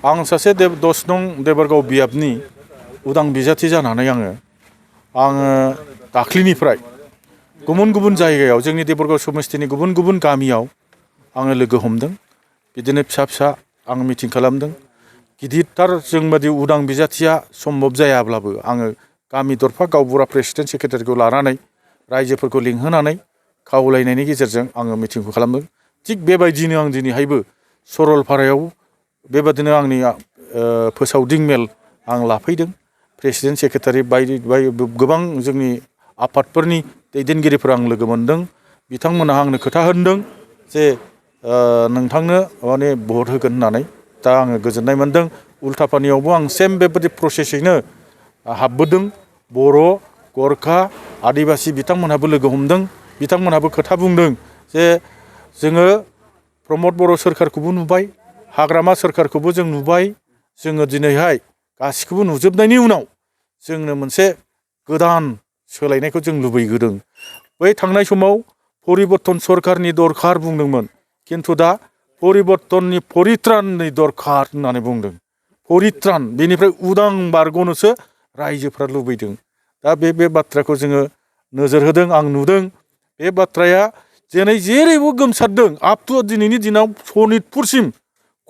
आं सासे 10 नं देबरगाव बियाबनि उदां बिजाथि जानानै आङो दाख्लिनिफ्राय गुबुन गुबुन जायगायाव जोंनि देबरगाव समस्थिनि गुबुन गुबुन गामियाव आङो लोगो हमदों। बिदिनो फिसा फिसा आं मिटिं खालामदों। गिदिरथार जोंबादि उदां बिजाथिया सम्भब जायाब्लाबो आङो गामि दरफा गावबुरा प्रेसिडेन्ट सेक्रेटारिखौ लानानै रायजोफोरखौ लिंहोनानै खावलायनायनि गेजेरजों आङो मिटिंखौ खालामदों। थिग बेबायदिनो आं दिनैहायबो सरलपारायाव बेबादिनो आंनि फोसावदिं मेल आं लाफैदों। प्रेसिडेन्ट सेक्रेटारि बायदि गोबां जोंनि आफादफोरनि दैदेनगिरिफोर आं लोगो मोनदों। बिथांमोनहा आंनो खोथा होदों जे नोंथांनो माने भट होगोन होननानै। दा आङो गोजोननाय मोनदों। उल्थापानियावबो आं सेम बेबादि प्रसेसैनो हाबबोदों। बर' गरखा आदिबासि बिथांमोनहाबो लोगो हमदों। बिथांमोनहाबो खोथा बुंदों जे जोङो प्रमद बर' सोरखारखौबो नुबाय, हाग्रामा सोरखारखौबो जों नुबाय। जोङो दिनैहाय गासिखौबो नुजोबनायनि उनाव जोंनो मोनसे गोदान सोलायनायखौ जों लुबैदों। बै थांनाय समाव परिबर्तन सरखारनि दरखार बुंदोंमोन, खिन्थु दा परिबर्तननि परित्राननि दरखार होननानै बुंदों। परित्रान बेनिफ्राय उदां बारग'नोसो रायजोफ्रा लुबैदों। दा बे बाथ्राखौ जोङो नोजोर होदों, आं नुदों। बे बाथ्राया दिनै जेरैबो गोमसारदों। आप टु दिनैनि दिनाव सनितपुरसिम,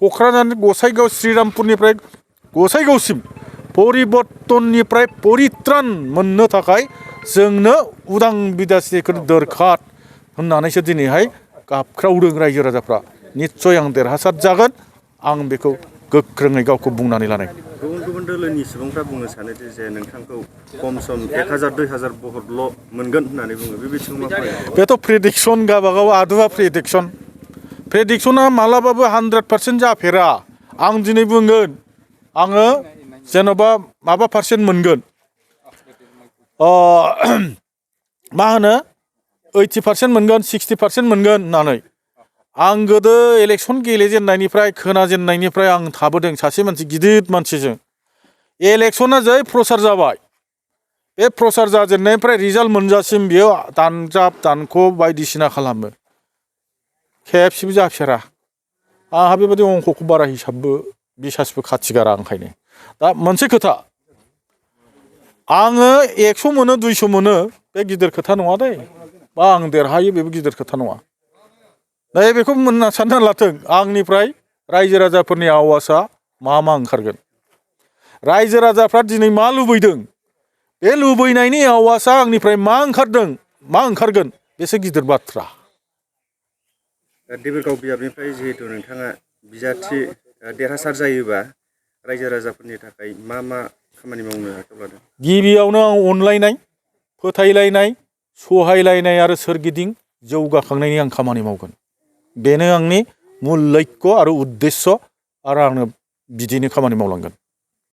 क'क्राझारनि गसाइगाव श्रीरामपुरनिफ्राय गसाइगावसिम परिबर्तननिफ्राय परित्रान मोननो थाखाय जोंनो उदां बिजाथिखौ दरखार होननानैसो दिनैहाय गाबख्रावदों रायजो राजाफ्रा। निस्सय आं देरहासार जागोन, आं बेखौ गोख्रोङै गावखौ बुंनानै लानाय। गुबुन गुबुन दोलोनि सुबुंफ्रा बुंनो सानोदि जे नोंथांखौ खम सम 1000 2000 भटल' मोनगोन होननानै बुङो। बे बिथिङाव मा बुङो? बेथ' प्रेडिक्सन, गावबागाव आदुवा प्रेडिक्सन। प्रेडिक्सना मालाबाबो 100% जाफेरा। आं दिनै बुंगोन आङो जेन'बा माबा पार्सेन्ट मोनगोन, मा होनो 80% मोनगोन, 60% मोनगोन होननानै। आं गोदो इलेक्सन गेलेजेननायनिफ्राय खोनाजेननायनिफ्राय आं थाबोदों सासे मानसि गिदिर मानसिजों। इलेक्सना जै प्रसार जाबाय, बे प्रसार जाजेननायनिफ्राय रिजाल्ट मोनजासिम बियो दानजाब दानख' बायदिसिना खालामो। खेबसेबो जाफेरा। आंहा बेबायदि अंकखौ बारा हिसाबबो बिसासबो खाथिगारा ओंखायनो। दा मोनसे खोथा, आङो 100 मोनो 200 मोनो बे गिदिर खोथा नङा दे, बा आं देरहायो बेबो गिदिर खोथा नङा। दा बेखौ सानना लाथों आंनिफ्राय रायजो राजाफोरनि आवाजआ मा ओंखारगोन। रायजो राजाफ्रा दिनै मा लुबैदों, बे लुबैनायनि आवाजआ आंनिफ्राय मा ओंखारगोन बेसो गिदिर बाथ्रा। देबरगाव बियाबनिफ्राय जिहेतु नोंथाङा बिजाथि देरहासार जायोबा रायजो राजाफोरनि थाखाय मा खामानि मावनो आखायाव लादों? गिबियावनो आं अनलायनाय, फोथायलायनाय, सहायलायनाय आरो सोरगिदिं जौगाखांनायनि आं खामानि मावगोन। बेनो आंनि मुल लक्ष्य आरो उद्देश्य, आरो आङो बिदिनो खामानि मावलांगोन।